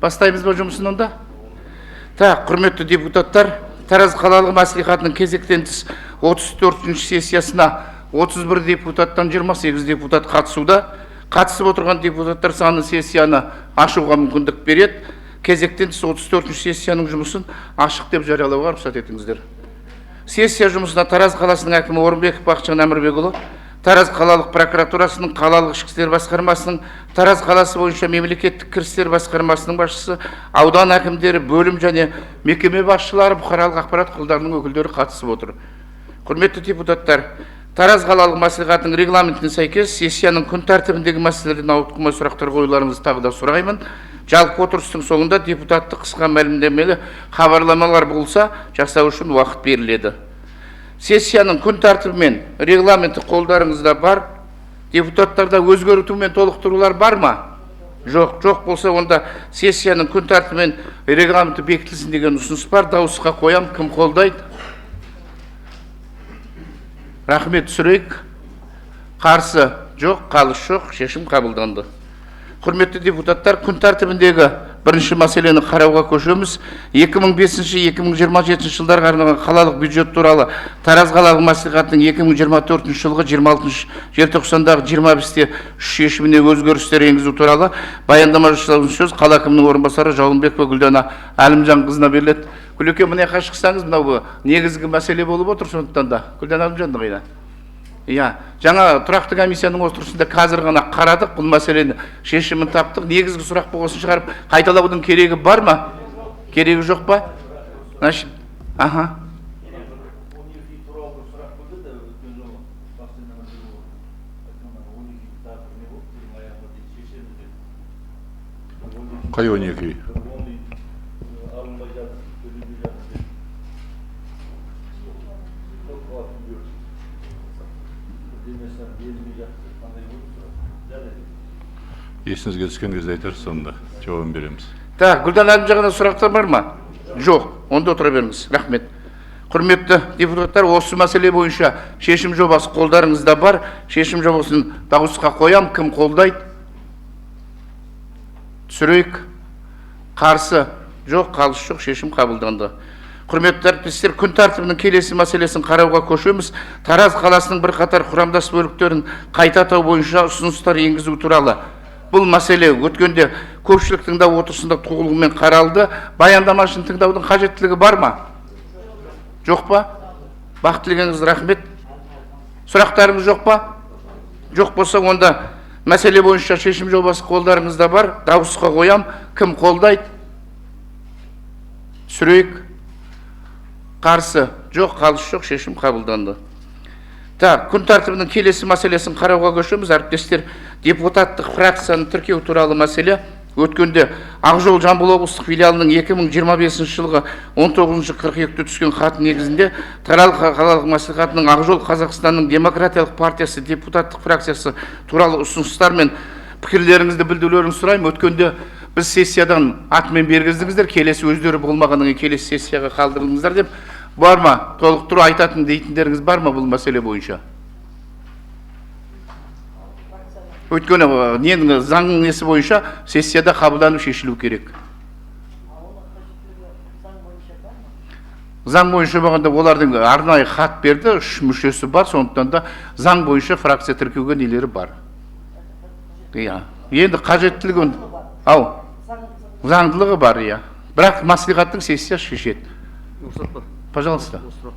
Бастаймыз ба жұмысын онда? Так, құрметті депутаттар, Тараз қалалық мәслихатының кезектен тыс 34-ші сессиясына 31 депутаттан 28 депутат қатысуда. Қатысып отырған депутаттар саны сессияны ашуға мүмкіндік береді. Кезектен тыс 34-ші сессияның жұмысын ашық деп жариялауға рұқсат етіңіздер. Сессия жұмысына Тараз қаласының әкімі Орынбеков Бақытжан Әмірбекұлы, Тараз қалалық прокуратурасының, қалалық ішкі істер басқармасының, Тараз қаласы бойынша мемлекеттік кірістер басқармасының басшысы, аудан әкімдері, бөлім және мекеме басшылары, бұқаралық ақпарат құралдарының өкілдері қатысып отыр. Құрметті депутаттар, Тараз қалалық мәслихатының регламентіне сәйкес сессияның күн тәртібіндегі мәселелерден ауытқымай сұрақтар қоюларыңызды тағы да сұраймын. Жалпы отырыстың соңында депутаттық қысқа мәлімдемелі хабарламалар болса, жасау үшін уақыт беріледі. Сессияның күн тәртібі мен регламенті қолдарыңызда бар. Депутаттарда өзгерту мен толықтырулар бар ма? Жоқ. Жоқ болса, онда сессияның күн тәртібі мен регламенті бекітілсін деген ұсыныс бар. Дауысқа қоям. Кім қолдайды? Рахмет, түсірейік. Қарсы жоқ, қалыс жоқ, шешім қабылданды. Құрметті депутаттар, күн тәртібіндегі бірінші мәселені қарауға көшеміз. 2005-2027 жылдарға арналған қалалық бюджет туралы Тараз қалалық мәслихатының 2024 жылғы 26 желтоқсандағы 25-те 3 шешіміне өзгерістер енгізу туралы баяндама жасау сөз қала әкімінің орынбасары Жауынбекова Гүлдана Әлімжанқызына беріледі. Гүлеке, мына жаққа шықсаңыз, мынау негізгі мәселе болып отыр, сондықтан да Гүлдана Әлімжанқызына қайда? Иә, жаңа тұрақты комиссияның отырысында қазір ғана қарадық, бұл мәселені шешімін таптық. Негізгі сұрақ болғасын шығарып қайталаудың керегі бар ма? Керегі жоқ па? Значит, аха. 12 туралы бір сұрақ қойды да өткен жолы Бақытжан Әмірбекұлы айтқан, 12 тағы не болды, жылдың аяғына дейін шешеміз деп. Қай 12 үй? Бір 10 үй алынбай жатыр, төленбей жатыр деп. Көп қабатты үйлер. Бірдемесі берілмей жатыр деп, қандай болды сұрақ? Жарайды. Есіңізге түскен кезде айтарсыз, сонда жауабын береміз. Так, Гүлдана Әлімжанқызына сұрақтар бар ма? Жоқ. Онда отыра беріңіз. Рахмет. Құрметті депутаттар, осы мәселе бойынша шешім жобасы қолдарыңызда бар. Шешім жобасын дауысқа қоям. Кім қолдайды? Түсірейік. Қарсы жоқ, қалыс жоқ, шешім қабылданды. Құрметті әріптестер, күн тәртібінің келесі мәселесін қарауға көшеміз. Тараз қаласының бірқатар құрамдас бөліктерін қайта атау бойынша ұсыныстар енгізу туралы. Бұл мәселе өткенде көпшілік тыңдау отырысында толығымен қаралды. Баяндамашыны тыңдаудың қажеттілігі бар ма? Жоқ па? Бақыт тілегеніңіз, рахмет. Сұрақтарыңыз жоқ па? Жоқ болса, онда мәселе бойынша шешім жобасы қолдарыңызда бар. Дауысқа қоям. Кім қолдайды? Түсірейік. Қарсы жоқ, қалыс жоқ, шешім қабылданды. Так, күн тәртібінің келесі мәселесін қарауға көшеміз. Әріптестер, депутаттық фракцияны тіркеу туралы мәселе. Өткенде Ақжол Жамбыл облыстық филиалының 2025 жылғы 19 қыркүйекте түскен хат негізінде Тараз қалалық мәслихатының Ақжол Қазақстанның демократиялық партиясы депутаттық фракциясы туралы ұсыныстар мен пікірлеріңізді білдірулеріңізді сұраймын. Өткенде біз сессиядан атымен бергіздіңіздер, келесі өздері болмағаннан кейін келесі сессияға қалдырдыңыздар деп. Бар ма? Толықтыру айтатын дейтіндеріңіз бар ма бұл мәселе бойынша? Өйткені ненің заңның несі бойынша сессияда қабылданып шешілу керек. Заң бойынша болғанда, олардың арнайы хат берді, үш мүшесі бар, сондықтан да заң бойынша фракция тіркеуге нелері бар. Иә, енді қажеттілігі ау, заңдылығы бар, иә. Бірақ мәслихаттың сессиясы шешеді. Рұқсат па? Пожалуйста. Осы сұрақ.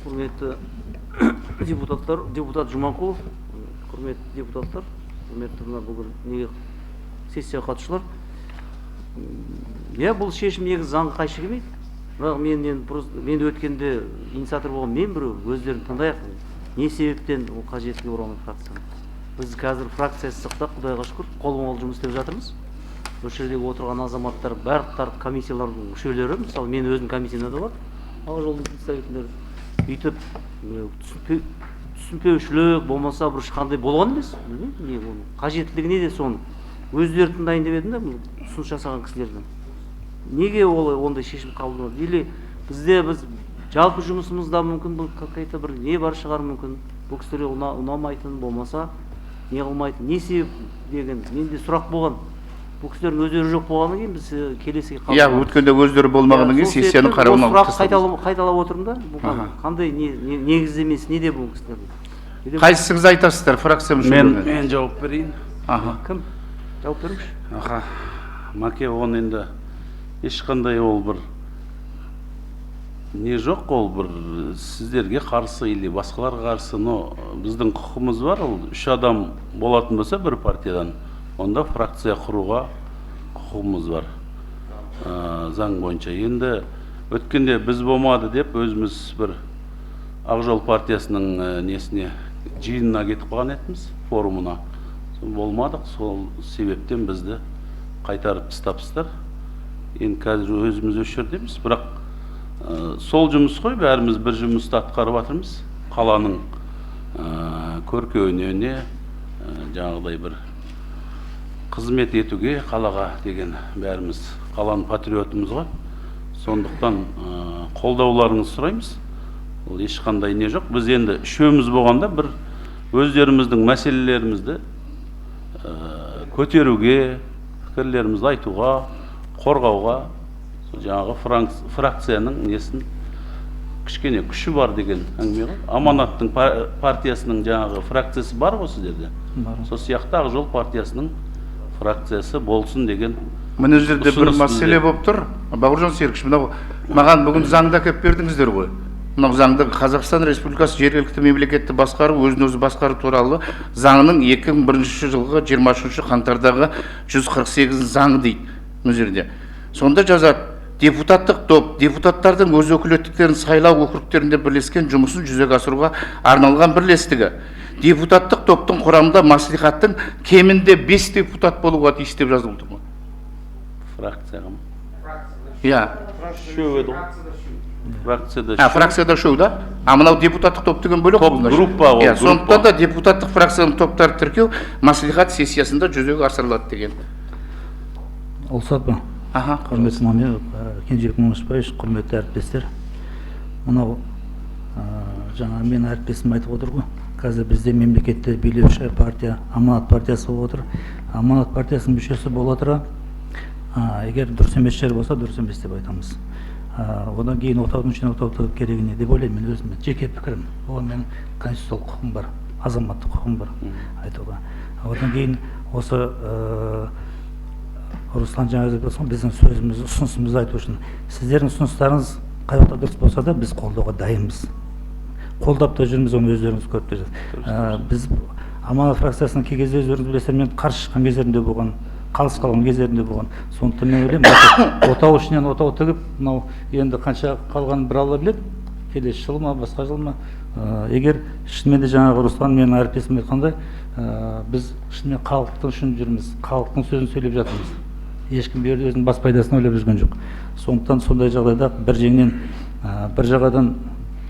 Құрметті депутаттар, депутат Жұманқұлов, құрметті депутаттар, құрметті мына бүгін неге сессияға қатысушылар. Иә, бұл шешім негізі заңға қайшы келмейді. Бірақ мен енді просто мен өткенде инициатор болған мен біреу, өздерін тыңдайық. Не себептен ол қажеттілігі бар оның фракцияның? Біз қазір фракция сықтақ, Құдайға шүкір, қолма-қол жұмыс істеп жатырмыз. Осы жердегі отырған азаматтар барлықтары комиссиялардың мүшелері, мысалы, мен өзім комиссияда да бар, Ақжолдың представительдері. Өйтіп түсінбеушілік болмаса бір ешқандай болған емес, білмеймін не оның қажеттілігі неде, соны өздері тыңдайын деп едім да бұл ұсыныс жасаған кісілерден. Неге ол ондай шешім қабылданады? Или бізде біз жалпы жұмысымызда мүмкін бұл какая-то бір не бар шығар, мүмкін бұл кісілерге ұнамайтын болмаса не қылмайтын, не себеп деген менде сұрақ болған. Бұл кісілердің өздері жоқ болғаннан кейін біз келесіге Иә, өткенде өздері болмағаннан кейін сессияны қарауына алып тастадық. Қайталап отырмын да, бұл қандай негіздемесі неде бұл кісілердің? Қайсысыңыз айтасыздар, фракция мүшелері? Мен жауап берейін. Аха. Кім? Жауап беріңізші. Аха. Маке, оны енді ешқандай ол бір не жоқ, ол бір сіздерге қарсы или басқаларға қарсы, но біздің құқымыз бар, ол 3 адам болатын болса бір партиядан, онда фракция құруға құқығымыз бар. Заң бойынша. Енді өткенде біз болмады деп өзіміз бір Ақ жол партиясының несіне, жиынына кетіп қалған едіміз, форумына. Сол болмадық, сол себептен бізді қайтарып тастапсыздар. Енді қазір өзіміз осы жердеміз, бірақ сол жұмыс қой, бәріміз бір жұмысты атқарып жатырмыз. Қаланың көркеуіне, жаңағыдай бір қызмет етуге қалаға деген бәріміз қаланың патриотымыз ғой. Сондықтан қолдауларыңызды сұраймыз. Ол ешқандай не жоқ. Біз енді үшеуміз болғанда бір өздеріміздің мәселелерімізді көтеруге, пікірлерімізді айтуға, қорғауға, жаңағы фракцияның несін кішкене күші бар деген әңгіме ғой. Аманаттың партиясының жаңағы фракциясы бар ғой сіздерде. Сол сияқты Ақ жол партиясының фракциясы болсын деген. Мына жерде бір мәселе болып тұр. Бауыржан Серікович, мынау маған бүгін заңды әкеліп бердіңіздер ғой. Мынау заңды Қазақстан Республикасы жергілікті мемлекетті басқару, өзін өзі басқару туралы заңының 2001 жылғы 23 қаңтардағы 148 заңы дейді мына жерде. Сонда жазады, депутаттық топ депутаттардың өз өкілеттіктерін сайлау округтерінде бірлескен жұмысын жүзеге асыруға арналған бірлестігі. Депутаттық топтың құрамында мәслихаттың кемінде 5 депутат болуға тиіс деп жазылды ғой. Фракцияға ма? Иә. Үшеу еді ғой. Фракцияда үшеу. Фракцияда үшеу да? А мынау депутаттық топ деген бөлек топ, группа ол. Иә, сондықтан да депутаттық фракцияның топтары тіркеу мәслихат сессиясында жүзеге асырылады деген. Ұлсат па? Аха. Құрметті Кенжебек Момышбаевич, құрметті әріптестер. Мынау жаңа мен әріптесім айтып отыр ғой. Қазір бізде мемлекетте билеуші партия Аманат партиясы болып отыр. Аманат партиясының мүшесі бола тұра, егер дұрыс емес жер болса, дұрыс емес деп айтамыз. Одан кейін отаудың ішіне отау тігіп керегі не деп ойлаймын мен өзім, жеке пікірім. Оған менің конституциялық құқым бар, азаматтық құқым бар айтуға. Одан кейін осы Руслан жаңа айтып отырсың, біздің сөзіміз, ұсынысымызды айту үшін. Сіздердің ұсыныстарыңыз қай уақытта дұрыс болса да біз қолдауға дайынбыз. Қолдап та жүрміз, оны өздеріңіз көріп те жүрсіз. Біз Аманат фракциясының кей кезде өздеріңіз білесіздер, мен қарсы шыққан кездерімде болған, қалыс қалған кездерімде болған. Сондықтан мен ойлаймын, отау ішінен отау тігіп, мынау енді қанша қалғанын бір Алла біледі, келесі жыл ма, басқа жыл ма. Егер шынымен де жаңағы Руслан менің әріптесім айтқандай, біз шынымен халықтың үшін жүрміз, халықтың сөзін сөйлеп жатырмыз. Ешкім бұл жерде өзінің бас пайдасын ойлап жүрген жоқ. Сондықтан сондай жағдайда бір жеңнен, бір жағадан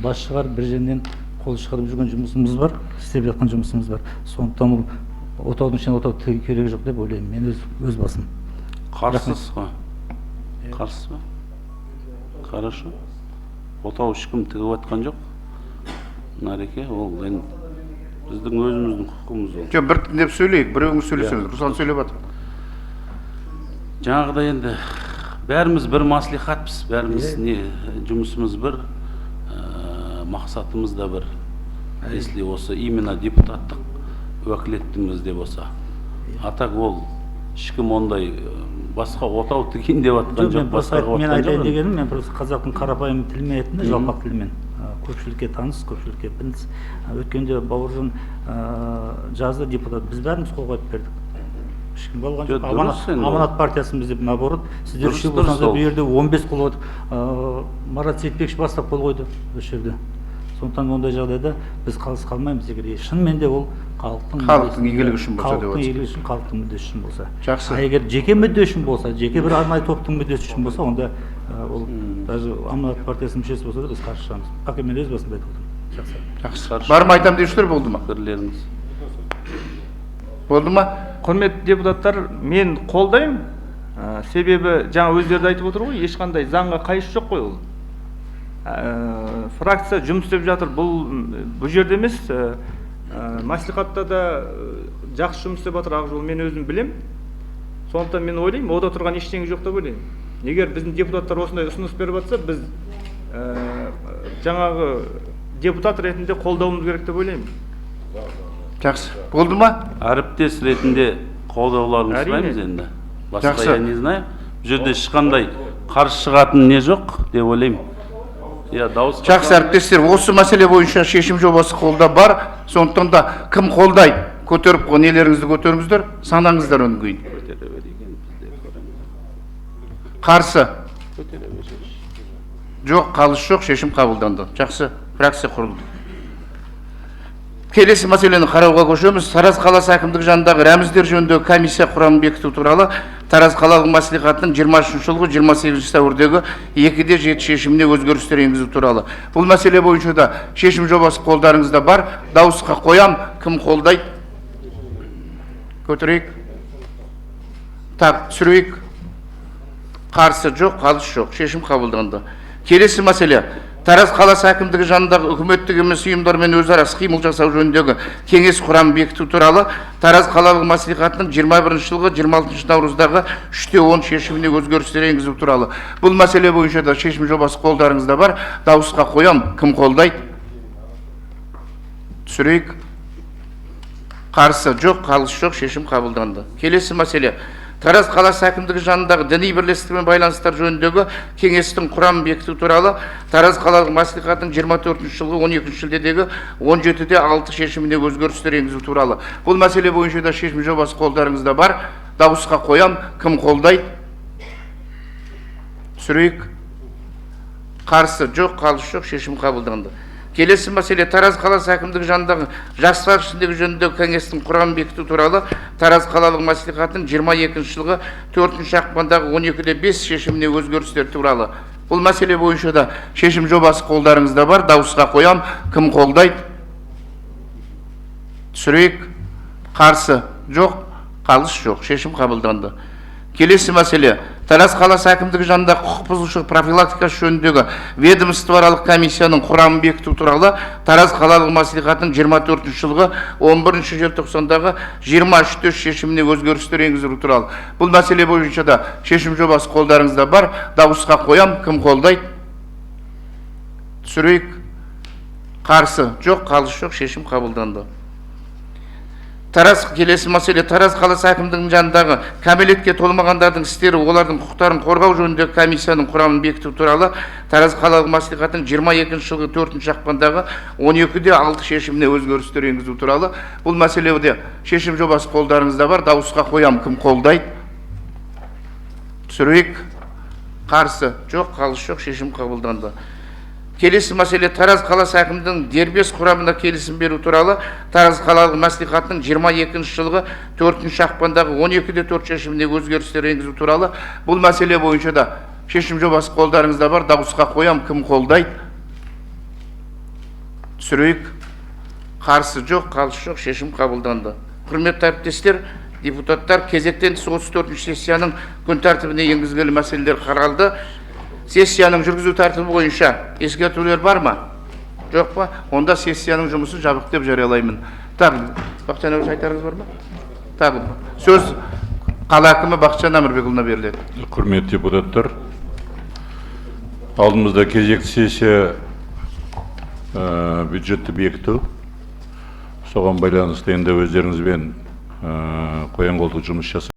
бас шығар, бір жеңнен қол шығарып жүрген жұмысымыз бар, істеп жатқан жұмысымыз бар. Сондықтан ол отаудың ішінен отау тігу керегі жоқ деп ойлаймын мен өз басым. Қарсысыз ғой? Қарсыз ба? Хорошо. Отау ешкім тігіп жатқан жоқ. Нареке, ол енді біздің өзіміздің құқығымыз ол. Жоқ, біртіндеп сөйлейік, біреуіңіз сөйлесеңіз. Руслан сөйлеп жатыр. Жаңағыдай енді бәріміз бір маслихатпыз, бәріміз не жұмысымыз бір, мақсатымыз да бір. Если осы именно депутаттық уәкілеттімізде болса. А так ол ешкім ондай басқа отау тігейін деп жатқан жоқ, басқа мен айтайын дегенім, мен просто қазақтың қарапайым тілімен айттым да, жалпақ тілімен. Көпшілікке таныс, көпшілікке біліс. Өткенде Бауыржан жазды депутат, біз бәріміз қол қойып бердік. Ешкім болған жоқ. Аманат партиясымыз деп наоборот, сіздер үшеу болсаңыздар, бұл жерде 15 қол қойдық. Марат Сейітбекович бастап қол қойды осы жерде. Сондықтан ондай жағдайда біз қалыс қалмаймыз, егер шынымен де ол халықтың игілігі үшін болса деп халықтың игілігі үшін, халықтың мүддесі үшін болса. Жақсы. А егер жеке мүдде үшін болса, жеке бір арнайы топтың мүддесі үшін болса, онда ол даже Аманат партиясының мүшесі болса да біз қарсы шығамыз. Пока мен өз басымды айтып отырмын. Жақсы. Жақсы. Бар ма айтам деушілер болды ма? Пікірлеріңіз. Болды ма? Құрметті депутаттар, мен қолдаймын. Себебі жаңа өздері де айтып отыр ғой, ешқандай заңға қайшы жоқ қой ол. Фракция жұмыс істеп жатыр. Бұл жерде емес, мәслихатта да жақсы жұмыс істеп жатыр Ақ жол, мен өзім білем. Сондықтан мен ойлаймын, ода тұрған ештеңе жоқ деп ойлаймын. Егер біздің депутаттар осындай ұсыныс беріп жатса, біз жаңағы депутат ретінде қолдауымыз керек деп ойлаймын. Жақсы. Болды ма? Әріптес ретінде қолдауларыңызды Әрине. сұраймыз енді. Басқа Жақсы. я не знаю. Бұл жерде ешқандай қарсы шығатын не жоқ деп ойлаймын. Иә, дауыс. Жақсы, әріптестер, осы мәселе бойынша шешім жобасы қолда бар. Сондықтан да кім қолдайды, көтеріп нелеріңізді көтеріңіздер, санаңыздар одан кейін. Көтере берейік енді, біз де көреміз. Қарсы? Көтере берейік. Жоқ, қалыс жоқ, шешім қабылданды. Жақсы, фракция құрылды. Келесі мәселені қарауға көшеміз. Тараз қаласы әкімдігі жанындағы рәміздер жөніндегі комиссия құрамын бекіту туралы Тараз қалалық мәслихатының 23 жылғы 28 сәуірдегі 2-де 7 шешіміне өзгерістер енгізу туралы. Бұл мәселе бойынша да шешім жобасы қолдарыңызда бар. Дауысқа қоям. Кім қолдайды? Көтерейік. Так, түсірейік. Қарсы жоқ, қалыс жоқ. Шешім қабылданды. Келесі мәселе. Тараз қаласы әкімдігі жанындағы үкіметтік емес ұйымдармен өзара іс-қимыл жасау жөніндегі кеңес құрамын бекіту туралы Тараз қалалық мәслихатының 21 жылғы 26 наурыздағы 3-10 шешіміне өзгерістер енгізу туралы. Бұл мәселе бойынша да шешім жобасы қолдарыңызда бар. Дауысқа қоям. Кім қолдайды? Түсірейік. Қарсы жоқ, қалыс жоқ, шешім қабылданды. Келесі мәселе. Тараз қаласы әкімдігі жанындағы діни бірлестікпен байланыстар жөніндегі кеңестің құрамын бекіту туралы Тараз қалалық мәслихатының 24 жылғы 12 шілдедегі 17-де 6 шешіміне өзгерістер енгізу туралы. Бұл мәселе бойынша да шешім жобасы қолдарыңызда бар. Дауысқа қоям. Кім қолдайды? Түсірейік. Қарсы жоқ, қалыс жоқ, шешім қабылданды. Келесі мәселе. Тараз қаласы әкімдігі жанындағы жастар ішіндегі жөніндегі кеңестің құрамын бекіту туралы Тараз қалалық мәслихатының 22 жылғы 4 ақпандағы 12-де 5 шешіміне өзгерістер туралы. Бұл мәселе бойынша да шешім жобасы қолдарыңызда бар. Дауысқа қоям. Кім қолдайды? Түсірейік. Қарсы жоқ, қалыс жоқ, шешім қабылданды. Келесі мәселе. Тараз қаласы әкімдігі жанындағы құқық бұзушылық профилактикасы жөніндегі ведомствоаралық комиссияның құрамын бекіту туралы Тараз қалалық мәслихатының 24 жылғы 11 желтоқсандағы 23 шешіміне өзгерістер енгізу туралы. Бұл мәселе бойынша да шешім жобасы қолдарыңызда бар. Дауысқа қоям. Кім қолдайды? Түсірейік. Қарсы жоқ, қалыс жоқ, шешім қабылданды. Тараз келесі мәселе. Тараз қаласы әкімдігінің жанындағы кәмелетке толмағандардың істері, олардың құқықтарын қорғау жөніндегі комиссияның құрамын бекіту туралы Тараз қалалық мәслихатының 22 жылғы 4 ақпандағы 12-де 6 шешіміне өзгерістер енгізу туралы. Бұл мәселеде шешім жобасы қолдарыңызда бар. Дауысқа қоям. Кім қолдайды? Түсірейік. Қарсы жоқ, қалыс жоқ, шешім қабылданды. Келесі мәселе. Тараз қаласы әкімдігінің дербес құрамына келісім беру туралы Тараз қалалық мәслихатының 22 жылғы 4 ақпандағы 12-де 4 шешіміне өзгерістер енгізу туралы. Бұл мәселе бойынша да шешім жобасы қолдарыңызда бар. Дауысқа қоям. Кім қолдайды? Түсірейік. Қарсы жоқ, қалыс жоқ, шешім қабылданды. Құрметті әріптестер, депутаттар, кезектен тыс 34 сессияның күн тәртібіне енгізілген мәселелер қаралды. Сессияның жүргізу тәртібі бойынша ескертулер бар ма? Жоқ па? Онда сессияның жұмысын жабық деп жариялаймын. Тағы Бақытжан әбішевич, айтарыңыз бар ма? Тағы сөз қала әкімі Бақытжан Әмірбекұлына беріледі. Құрметті депутаттар, алдымызда кезекті сессия, бюджетті бекіту. Соған байланысты енді өздеріңізбен қоян қолтық жұмыс жасап